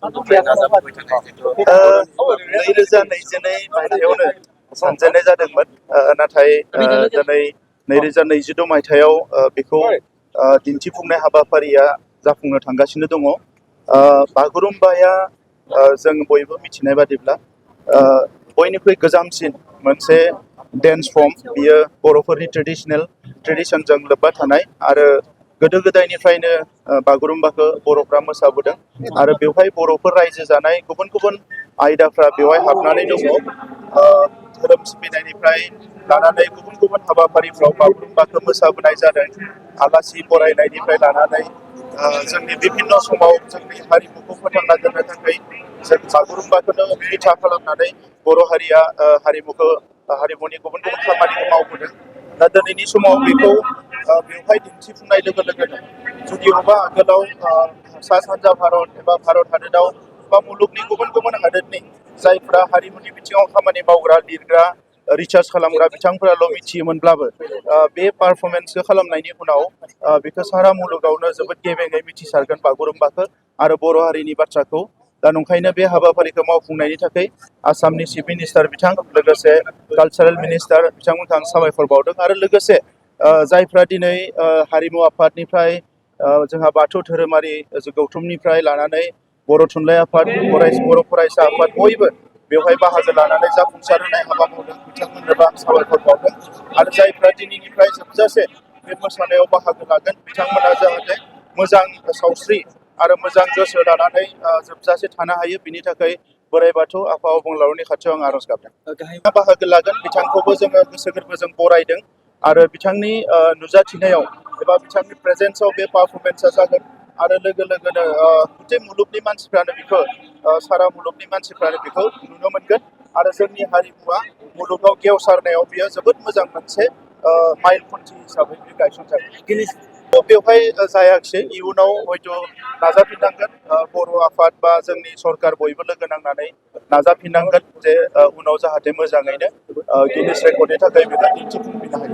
समनिफ्राय नाजाबोबाय थानाय जिथु 2022 मायथाइयावनो सानजेननाय जादोंमोन नाथाय दिनै 2026 मायथाइयाव बेखौ दिन्थिफुंनाय हाबाफारिया जाफुंनो थांगासिनो दङ। बागुरुम्बाया जों बयबो मिथिनाय बादिब्ला बयनिख्रुइ गोजामसिन मोनसे डेन्स फर्म, बियो बर'फोरनि ट्रेडिशनजों लोब्बा थानाय आरो गोदो गोदायनिफ्रायनो बागुरुम्बाखौ बर'फ्रा मोसाबोदों आरो बेवहाय बर'फोर रायजो जानाय गुबुन गुबुन आयदाफ्रा बेवहाय हाबनानै दङ। धोरोम सिबिनायनिफ्राय लानानै गुबुन गुबुन हाबाफारिफ्राव बागुरुम्बाखौ मोसाबोनाय जादों। आलासि बरायनायनिफ्राय लानानै जोंनि बिभिन्न समाव जोंनि हारिमुखौ फोथांना दोननो थाखाय जों बागुरुम्बाखौनो बिथा खालामनानै बर' हारिया हारिमुनि गुबुन गुबुन खामानिखौ मावबोदों। दा दिनैनि समाव बेखौ बेवहाय दिन्थिफुंनाय लोगो लोगोनो जुदिअबा आगोलाव सा सानजा भारत एबा भारत हादोराव बा मुलुगनि गुबुन गुबुन हादोरनि जायफ्रा हारिमुनि बिथिङाव खामानि मावग्रा, लिरग्रा, रिसार्च खालामग्रा बिथांफोराल' मिथियोमोनब्लाबो बे पारफरमेन्सखौ खालामनायनि उनाव बेखौ सारा मुलुगावनो जोबोद गेबेङै मिथिसारगोन बागुरुम्बाखौ आरो बर' हारिनि बाथ्राखौ। दा नंखायनो बे हाबाफारिखौ मावफुंनायनि थाखाय आसामनि चिफ मिनिस्टार बिथां, लोगोसे कालचारेल मिनिस्टार बिथांमोनखौ आं साबायखर बावदों आरो लोगोसे जायफ्रा दिनै हारिमु आफादनिफ्राय जोंहा बाथौ धोरोमारि गौथुमनिफ्राय लानानै बर' थुनलाइ आफाद, बर' फरायसा आफाद बयबो बेवहाय बाहागो लानानै जाफुंसार होनाय हाबा मावदों, बिथांमोननोबो आं साबायखर बावदों आरो जायफ्रा दिनैनिफ्राय जोबजासे बे मोसानायाव बाहागो लागोन बिथांमोना जाहाथे मोजां सावस्रि आरो मोजां गोसो लानानै जोबजासे थानो हायो, बिनि थाखाय बोराइ बाथौ आफा अबंलावरिनि खाथियाव आं आर'ज गाबदों। बाहागो लागोन बिथांखौबो जोङो गोसो गोरबोजों बरायदों आरो बिथांनि नुजाथिनायाव एबा बिथांनि प्रेजेन्सआव बे पारफरमेन्सआ जागोन आरो लोगो लोगोनो गुटे मुलुगनि मानसिफ्रानो बेखौ सारा मुलुगनि मानसिफ्रानो बेखौ नुनो मोनगोन आरो जोंनि हारिमुवा मुलुगाव गेवसारनायाव बियो जोबोद मोजां मोनसे माइलखुन्थि हिसाबै बे गायसनजागोन। बेवहाय जायाखिसै, इयुनाव हयथ' नाजाफिननांगोन। बर' आफाद बा जोंनि सरकार बयबो लोगो नांनानै नाजाफिननांगोन जे उनाव जाहाथे मोजाङैनो गिनिस रेकर्डनि थाखाय बेखौ दिन्थिफुंफिननो हायो।